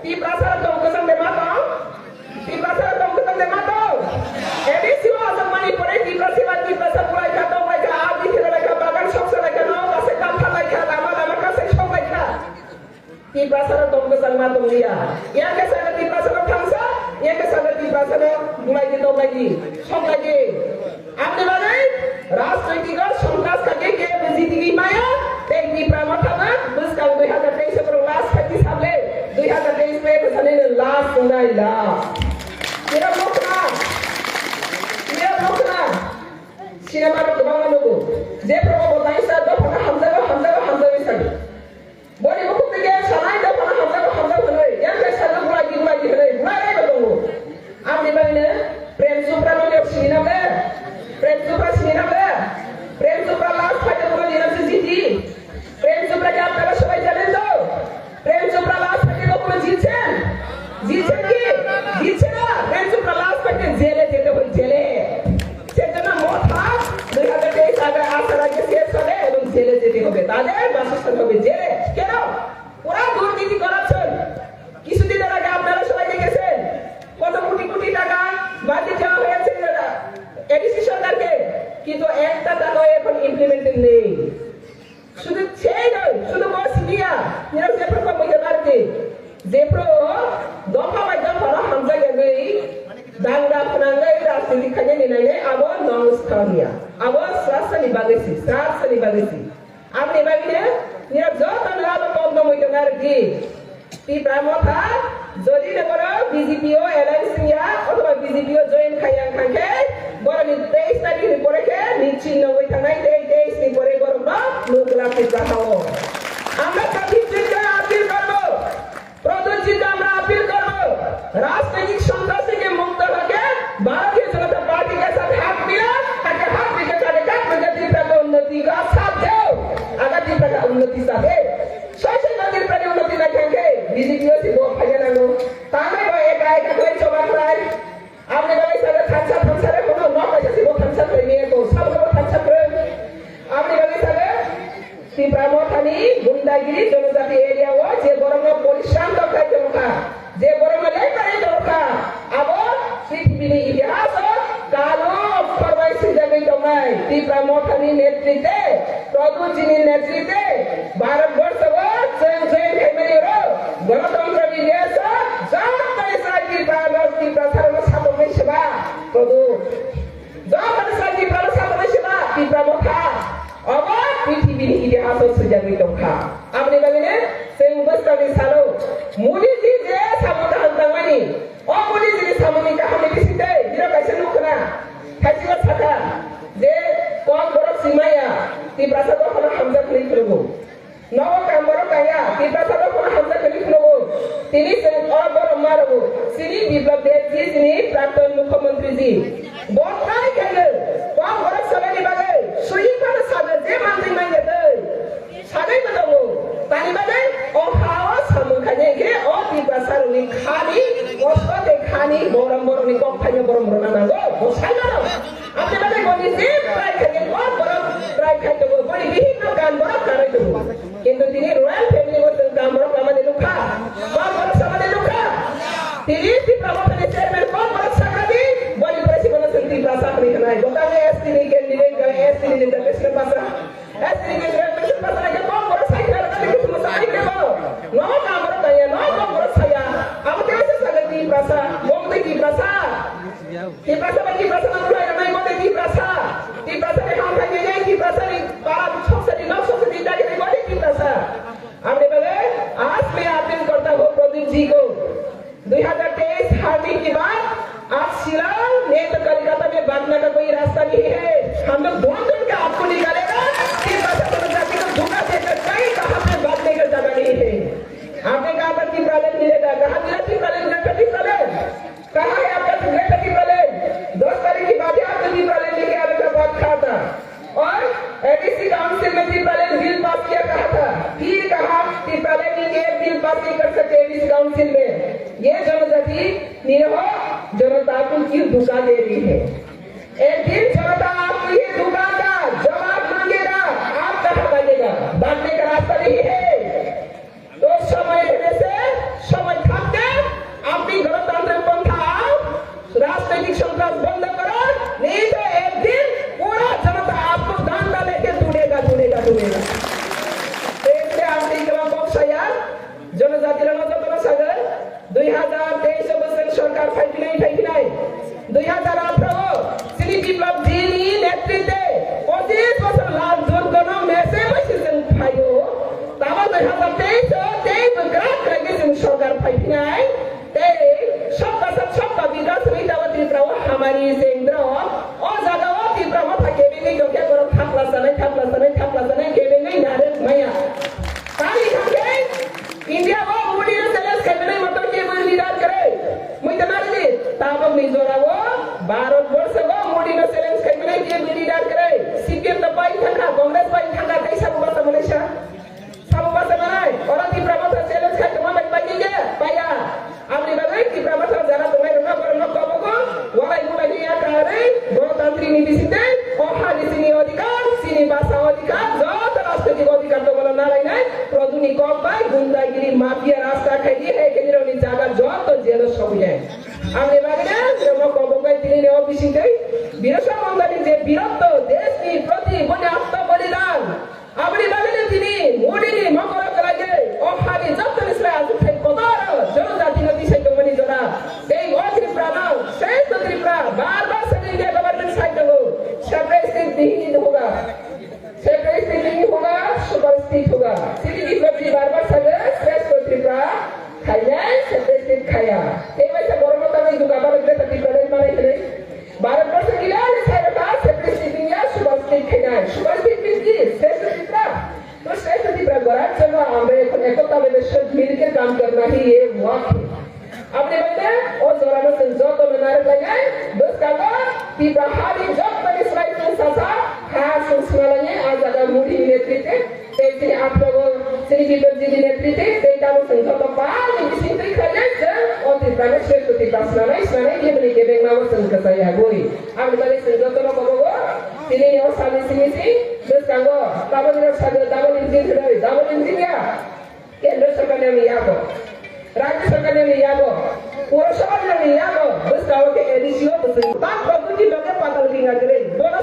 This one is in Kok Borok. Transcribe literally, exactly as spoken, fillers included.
Tiprasa rok tong kwchang de ma tong? Tiprasa rok tong kwchang de ma tong? A D C o aswk mani pore Tiprasa ba Tiprasa bulai kha, tong lai kha, agi khela lai kha, bagan sok sa lai kha, nok aswk kam pha lai kha, lama lama kasai sok lai kha. Tiprasa rok tong kwchang ma tong liya. Yang khe saka Tiprasa rok thangsa, yang khe saka Tiprasa rok bulai di, tong lai di, sok lai di. Amni bagwi rajnoitik o sontras kha khe kebo jiti di maya, tei Tipra Motha ba bwskang dui hazar teis o borok last phaidi sable, dui hazar teis bai bwsani no last wngnai last. Nirok nukna, nirok nukna, cinema rok kwbangma nugo. Jephru bo taisa dophano hamjago, hamjago, hamjagwi sadi. Boni bukhuk twi khe sanai dophano hamjago hamjak hwnwi, yang khe sajak bulai di bulai di hwnwi bulai raibo tongo. Aboni bagwino Prem Chopra no nirok sini na ble? Prem Chopra sini na ble? Prem Chopra last fight o kuno dinam se jiti. Prem Chopra khe apnara sobai jalen do. Prem Chopra last fight o kuno jitsen. Jitsen ki? Jitsen na. Prem Chopra last fight o jele jete hoi jele. সেজন্য মথা দুই হাজার তেইশ আগে আসার আগে শেষ হবে এবং জেলে যেতে হবে, তাদের বাসস্থান হবে জেলে। কেন? ওরা দুর্নীতি করাচ্ছেন। কিছুদিন আগে আপনারা সবাই দেখেছেন কত কোটি কোটি টাকা বাতিল দেওয়া হয়েছে এডিসি সরকারকে, কিন্তু একটা টাকাও এখন ইমপ্লিমেন্টেড নেই। শুধু সেই নয়, শুধু বস মিয়া, নিরব জেফর কর্মীদের বাড়িতে জেফর দফা বাই দফা হামজা গেলে দাঙ্গা ফনাঙ্গা রাজনীতি খাইয়ে নিলাইলে আবার নমস খাওয়া মিয়া, আবার স্রাসা নিবাগেছি, স্রাসা নিবাগেছি। আপনি বাগিনে নিরব যত লাভ কম দমই তো নারকি। Tipra Motha, jodi le boro B J P o alliance ya, othoba B J P o join khaiya khangkhe, boroni teis tarikh ni pore khe ni chin nongwi thangnai tei teis ni pore borok no nukla Tipra hao. Amra Pradyut ji ke appeal korbo, Pradyut ji ke amra appeal korbo, rajnitik sontrasi ke mukto hoke, Bharatiya Janata Party ke sath hath mila, hake hath mila kare kak mila Tipra ko unnati ka sath deo, agar Tipra ka unnati sath hai. Soi soi no Tripura ni unnoti nai thang khe B J P o si bo phaiya nango. Tangnai bo eka eka khlai choba khlai. Aboni bagwi saka thansa thansa re hono nok kaisa si bo thansa khlai ni eko. Sabo bo thansa khlai. Aboni bagwi saka Tipra Mothani gundagiri jonojati area o je borok no porisram rok khai tongkha. Je borok no lepai tongkha, abo prithibini itihaso kalo okkhor bai swijagwi tongnai Tipra Mothani netritwe, Pradyut jini netritwe, Bharat borsho o chwng join khaimani oro, Ganatantro ni desh o, jotoni chwrai Tipra no, Tiprasa rok no satok nai seba, Pradyut. Jotoni chwrai Tipra no satok nai seba, Tipra Motha. Obo prithibini itihaso swijagwi tongkha. Aboni bagwino chwng bwskangni salo Modiji je samung kaham tangmani, o Modijini samungni kahamni bisingtwi nirok kaisa nukhna, khaisino sakha je kok borok si maya, Tiprasa dophano hamjak hwnwi phunukgo. Nogo kam borok kaya, Tiprasa dophano hamjak hwnwi phunukgo. Tini chwng o borok ma rwgo, chini Biplab Deb ji, chini Prakton Mukhyamantri ji. Bo try khaio, kok borok salani bagwi, sui phano sago je mantwi manya twi. Sagwi bo tongo. Tani bagwi o ha o samung khainai khe o Tiprasa rokni khani kosto tei khani borom borokni kok phaino borom borokno nango. Bo sai mano. Aboni bagwi bo nije try khainai kok borok try khai tongo. Boni bihikno gan borok kanai tongo. Kintu tini royal family bo chwng gan borok lamani nukha. Kok borok samani nukha. Tini Tipra Mothani chairman kok borok sakradi. Boni pore si bono chwng Tiprasa hwnwi khanai. Bo kami S T ni candidate, kami S T ni leader, Krishna Pasa. Estri ke jere pesu pasai ke kok borok sai khe kali ke tumo sai ke bo. No ka borok saya, no ka borok saya. Abo te se sa ke Tiprasa, bo te Tiprasa. Tiprasa ba Tiprasa na ulai na bo te Tiprasa. Tiprasa ni ham khai ke Tiprasa ni para sok sa ni nok sok sa ni dagi ni bo te Tiprasa. Amne bale, aaj main appeal karta hoon Pradyut ji ko. दो हज़ार तेईस हारने के बाद आप शिलांग, नहीं तो कलकत्ता में भागने का कोई रास्ता नहीं है। हम लोग ढूंढ ढूंढ के आपको निकालेगा। फिर बस अपने जाति को धोखा देकर कहीं कहाँ पे भागने का जगह नहीं है। आपने कहा था कि प्राइवेट मिलेगा, कहाँ मिला कि प्राइवेट, मिला कि प्राइवेट? कहाँ है आपका सिग्नेचर की प्राइवेट? दस तारीख के बाद ही आपको की प्राइवेट लेके आने का बात कहा था। और एडीसी काउंसिल में भी पहले बिल पास किया कहा था, फिर कहा कि पहले भी ये बिल पास नहीं कर सकते एडीसी काउंसिल में। ये जनजाति निरहो जनता को क्यों धोखा दे रही है? एक दिन जनता आपको ये धोखा का जवाब मांगेगा, आप कहाँ भागेगा? भागने का रास्ता नहीं है। তো সময় এসে সময় থাকতে Mafia rasta khai di hai khe nirokni jaga joto jelo sobi hai. Ang ni bagwi no nirokno kobok bai tini ni office tei Birsa Mundani je birotto deshni proti boni atma bolidan. Aboni bagwi no tini Modi ni mokoro kwlaiwi o hani joto ni slai aswk thai kotor jonojati no tisai tongmani jora. Tei o Tripura no Shreshtha Tripura bar bar sa India government sai tongo. Separate state nahi hoga. Separate state nahi hoga, super state hoga. Sri Biplab ji bar bar sago, Shreshtha Tripura khainai, separate state khaya. Tei waisa borok no tangwi duga baro Greater Tipraland manai hwnwi. Bharat borso gilali sai rokha, separate state wngya, super state khainai. Super state means ki? Shreshtha Tripura. तो श्रेष्ठ ত্রিপুরা গড়ার জন্য আমরা এখন একতাভাবে সব মিলকে কাম করনা হি a walk. Aboni bagwi o jorano chwng jotono narwk lainai, bwskango Tipra hani jotoni slai chwng sasa ha chwng swnalainai, a jaga Modi ni netrite, tei chini Aplogo, chini Biplab ji ni netrite, tei tamo chwng joto palni bising twi khlainai chwng o Tiprano shrestho Tipra swnanai, swnanai khe bini kebengma o chwng kwchai yagwi. Aboni bagwi chwng jotono kobogo, tini o salni simi si bwskango double engine hwnwi, double engine ya. Kendra sarkar ni yago, rajya sarkar ni yago, purasabha ni yago, bwskango khe A D C o bwswng. Bak bwswng ni loge patal ringa kwrwi. Bono